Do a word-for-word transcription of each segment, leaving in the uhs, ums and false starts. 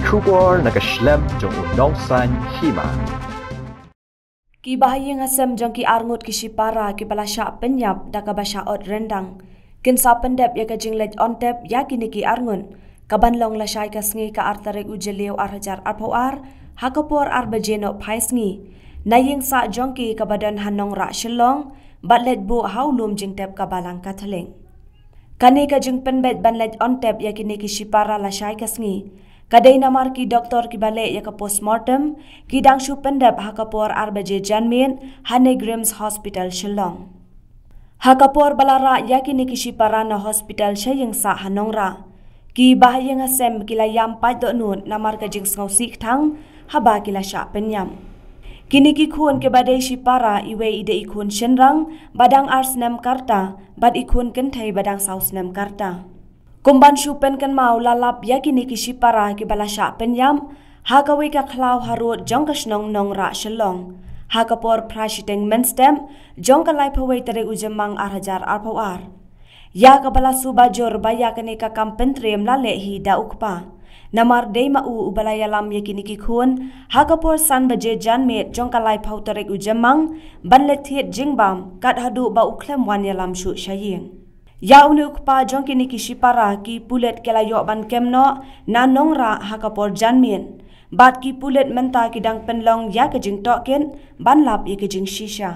Khubor na ka shlem jong u nongsan hima. Ki bahaïing hasem jong ki arngut ki shipara kiba la shah pynïap da kaba shah ot ryndang kin sa pyndep ïa ka jingleit on tep ïa kine ki arngut, kaban long lashai ka sngi ka ar tarik u Jylliew ar hajar arphew ar, ha ka por ar baje nohphai sngi, na ïing sah jong ki kaba don ha Nongrah Shillong, bad leit buh ha u lum jingtep ka Balang Katholik. Kane ka jingpynbeit ban leit on tep ïa kine ki shipara lashai ka sngi ka dei namar ki doktor kiba leh ïa ka postmortem ki dang shu pyndep ha ka por ar baje janmiet ha NEIGRIHMS Hospital Shillong. Ha ka por ba la rah ïa kine ki shipara na hospital sha ïing sah ha Nongrah, ki bahaïing hasem ki la ïam pait dohnud namar ka jingsngewsih kthang haba ki la shah pynïap. Kine ki khun kiba dei shipara, iwei i dei i khun shynrang ba dang ar snem ka rta bad i khun kynthei ba dang saw snem ka rta. Kum ban shu pynkynmaw, la lap ïa kine ki shipara kiba la shah pynïap ha kawei ka khlaw harud jong ka shnong Nongrah Shillong ha ka por phra shiteng mynstep jong ka laiphew wei tarik u Jymmang ar hajar arphew ar. Ïa kaba la suba jur ba ïa kane ka kam pyntriem la leh hi da u kpa, namar dei ma u uba la ïalam ïa kine ki khun ha ka por san baje janmiet jong ka laiphew tarik u Jymmang ban leit thied jingbam kat haduh ba u khlem wan ïalam shuh sha ïing. Ïa une u kpa jong kine ki shipara ki pulit ki la ïoh ban kem noh na Nongrah ha ka por janmiet, bad ki pulit mynta ki dang pynlong ïa ka jingtohkit ban lap ïa ka jingshisha.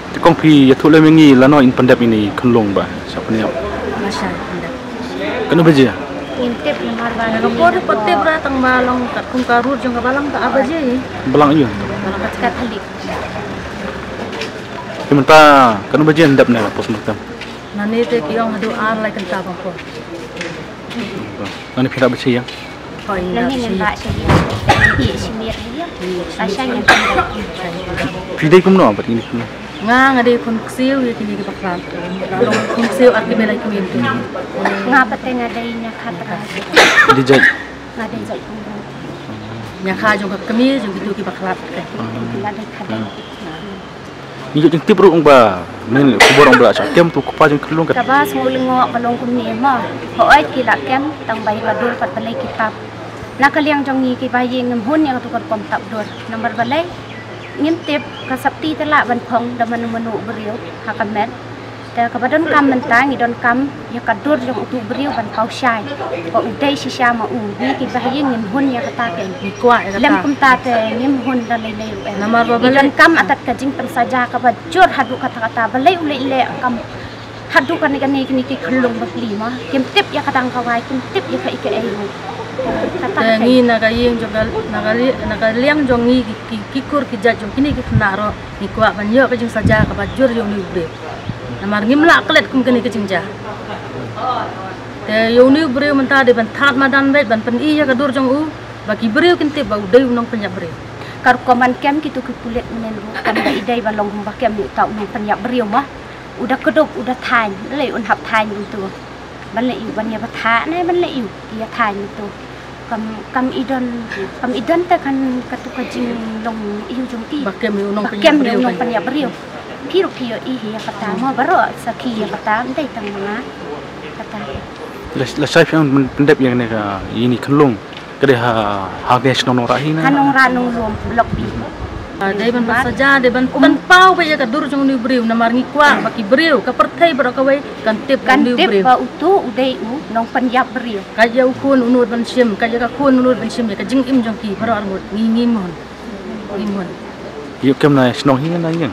Te kong, phi ïathuh lem ïa ngi lano in pyndep ïa ine i khunlung ba shah pynïap? Ba shah pyndep. Katno baje? Ngim tip namar ba ka por, por tip ra tang ba long katkum ka rud jong ka Balang ka ar baje. Balang aiu? Balang Katholik. Te mynta katno baje yn dep ne postmortem? Nane te ki ong haduh ar lai kynta ba por. Nane phi rah ba shi ïa? Nane ngin rah shi ïa. Ïa shi miet ïa. Asha ngin. Phi dei kumno bad kine kumno? Nga, nga dei khun ksiew ïa kine ki bakhlad. Khun ksiew ar ki ba lai kmie. Nga pat te nga dei ñiakha trai. Dei jait. Nga dei jait kumno. Ñiakha jong ka kmie jong kito ki bakhlad. Ki la dei khadei. Ngi ïoh jingtip ruh ong ba, mynne khubor ong ba la shah kem uto u kpa jong ki khunlung ka. Kaba sngewlyngngoh ka long kumne mo. Hooid ki la kem tang ba ïa ka dur pat balei ki tap. Na ka liang jong ngi kiba ïeng ngim hun ïa kato ka rukom tap dur. Namar balei? Ngim tip, ka sopti te lah ban phong da mano mano u briew ha ka met. Te kaba donkam mynta ngi donkam ïa ka dur jong uto u briew ban paw shai ba u dei shisha ma u. Ngi kiba ïeng ngim hun ïa kata. Ngi kwah ïa kata. Lem kumta te ngim hun da lei lei ruh em. Namar ba balei? Ngi donkam atat ka jingpynsaja kaba jur haduh katta katta, balei u leit leh kam haduh kane kane kine ki khunlung bapli ma. Kim tip ïa ka dang kawei, kim tip ïa kaei kaei ruh. Kata. Te ngi na ka ïing jong ka, na ka li-, na ka liang jong ngi ki, ki, ki kur ki jait jong kine ki khynnah ruh ngi kwah ban ïoh ka jingsaja kaba jur ïa une u briew. Namar ngim lah klet kum kane ka jingjia. Te ïa une u briew mynta dei ban thad madan beit ban pyni ïa ka dur jong u ba ki briew kin tip ba u dei u nongpynïap briew. Ka rukom ban kem kito ki pulit mynne ruh kam da i dei ba long kumba kem ïa uta u nongpynïap briew ma. U da kdup, u da thaiñ, lei un hap thaiñ uto. Ban leh ïa u ban ïa batai ne ban leh ïa u ïa thaiñ uto. Kam, kam i don, kam i don te kan kato ka jinglong ïa u jong ki. Ba kem ïa u nongpynïap briew. Phi ruh phi ïohi ïa kata mo, baroh sakhi ïa kata, ym dei tang ma nga. Kata. La, lashai phi ong pyndep ïa kane ka, ïa ine i khunlung. Ka dei ha, ha kane shnong Nongrah hi na? Ha Nongrah Nonglum, Block B. Ah, dei ban pynsaja, dei ban pynpaw ba ïa ka dur jong u briew, namar ngi kwah ba ki briew, ka pyrthei baroh kawei kan tip kan tip ba uto u dei u nongpynïap briew. Ka ïa u khun u nud ban shim, ka ïa ka khun u nud ban shim ïa ka jingim jong ki baroh arngut, ngi ngi mon. Ngi mon. Ïoh kem na shnong hi na ïing.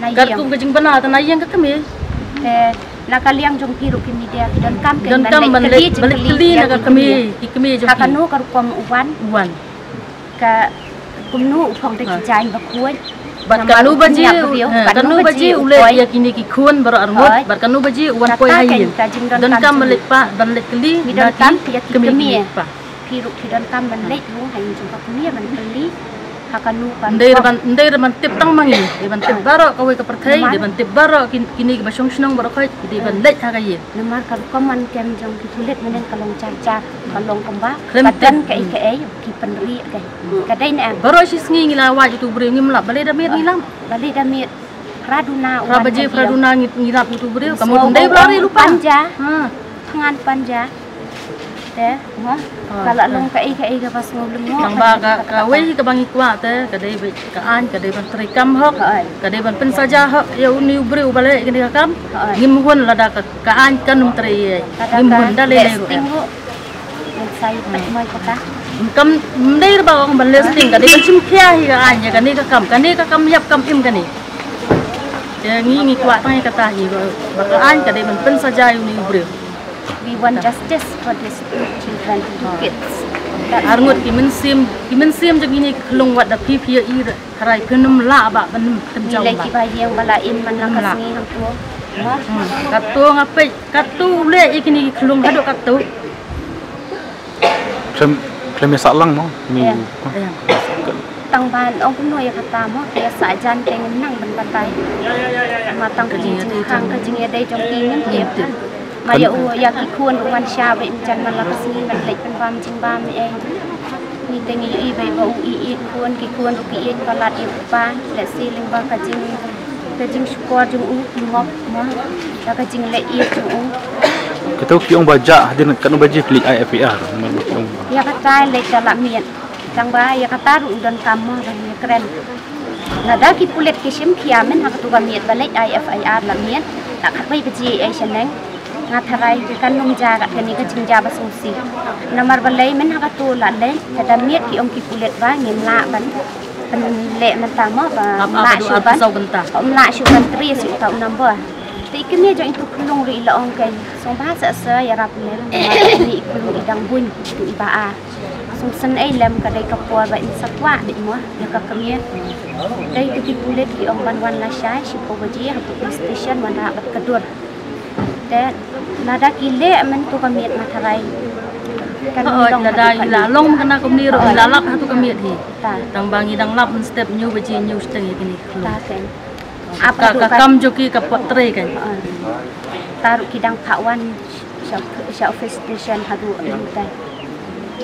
Na ïing. Katkum ka jingbna ta na ïing ka kmie. Te na ka liang jong ki ruh ki media ki donkam ken donkam ban leit kylli na ka kmie, ki kmie jong ki. Ka kano ka rukom u wan. U wan. Ka kumno u phong da ki jaiñ ba khuid. Bad kano baje, kano baje u leh ïa kine ki khun baroh arngut, bad kano baje u wan poi ha ïing. Donkam ban leit pa, ban leit kylli na ki kmie. Ki ruh ki donkam ban leit ruh ha ïing jong ka kmie ban kylli ha kano ka. Ndei ban, ndei ban tip tang ma ngi, dei ban tip baroh kawei ka pyrthei, dei ban tip baroh kine kiba shong shnong baroh khoit, dei ban leit ha ka ïing. Namar ka rukom man kem jong ki pulit mynnin ka long jar jar, ka long kumba ka don kaei kaei ki pynrieh kaei. Ka dei ne em? Baroh shi sngi ngi la wad ïa utu u briew, ngim lap, balei da miet ngi lap. Balei da miet? Phra duna, phra baje, phra duna ngi lap ïa utu u briew. Ka mut ndei ba la rieh lypa. Panja. Thngan panja. Te mo ka la long kaei kaei kaba sngewlyngngoh. Tang ba ka, kawei kaba ngi kwah te ka dei ba ka aiñ ka dei ban treikam hok, ka dei ban pynsaja hok ïa une u briew uba leh kane ka kam. Ngim hun lada ka, ka aiñ kan ym trei ïa. Ngim hun da lei lei ruh. Kam ndei ba ong ban leh sting, ka dei ban shim khia hi ka aiñ ïa kane ka kam, kane ka kam ïap kam im kane. Te ngi ngi kwah tang ïa kata hi ba, ba ka aiñ ka dei ban pynsaja ïa une u briew. We want justice for these two children, two kids. Arngut ki mynsiem, ki mynsiem jong kine ki khyllung wat da phi phi ïohi re. Tharai phin ym lah ba ban pynjaw. Ngi leh kiba ïeng ba la im man la ka sngi hangto. Kato nga peit, kato u leh ïa kine ki khyllung haduh kato. Khlem, khlem ïa sah lang mo. Tang ban ong kumno ïa kata mo, ïa sah jan te ngin nang ban batai. Ma tang ka jingkhang ka jingïadei jong ki ngim tip. Ma ïa u ïa ki khun u wan sha ba im jan man la ka sngi ban leit pynbam jingbam ei. Ngi te ngi ïohi ba u ïeit khun, ki khun ruh ki ïeit palat ïa u pa, lehse lyngba ka jing, ka jingshukor jong u, ki ngop mo, da ka jingleh ïeit jong u. Kata ki ong ba jah hadien katno baje phi leit ai F I R. Ïa kata leit da la miet. Tang ba ïa kata ruh donkam mo ba ngi kren. Lada ki pulit ki shim khia mynha katu ka miet ba leit ai F I R la miet. La khatwei baje ei shaneng. Nga tharai kan ym ja kat kane ka jingjia ba sngewsih. Namar balei mynha katu la leit, ka da miet ki ong ki pulit ba ngim lah ban pynleh mynta mo ba ym lah shuh ban, ym lah shuh ban trace ïa uta u number. Te i kmie jong itu khyllung ruh i la ong kein sngewbha sa sa ïarap lem namar kane i khyllung i dang buiñ itu i ba ar. Sngewsynei lem ka dei ka por ba in sa kwah dei mo ïa ka kmie. Dei tu ki pulit ki ong ban wan lashai shiphew baje ha police station wanrah bad ka dur. Te lada ki leh mynta ka miet nga tharai. Kan long lada i la long kane ka miet ruh i la lap ha tu ka miet hi. Tang ba ngi dang lap mynstep hynñiew baje hynñiew shiteng ïa kine ki khyllung. Ka kam jong ki ka pat trei kan. Ta ruh ki dang phah wan sha office station haduh mynta.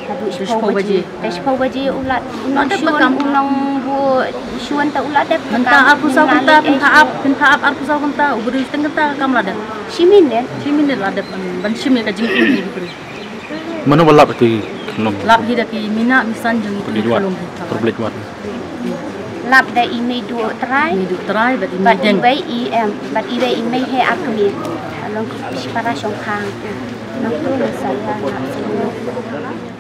Haduh shiphew baje. Te shiphew baje u la u nongshun u nongbuh shun te u la dep. Mynta arphew saw kynta phin phah ap, phin phah ap arphew saw kynta u briew shiteng kynta ka kam la dep. Shi minit. Shi minit la dep ban shim ïa ka jingim jong u briew. Mano ba lap ïa ki khyllung? Lap hi da ki mina misan jong ki khyllung. Lap da i mei duh trai. Mei duh trai bad i mei deng. Bad iwei i em, bad iwei i mei he ar kmie. Long ki shipara shongkhang. Nang tu nang sa ïa lap.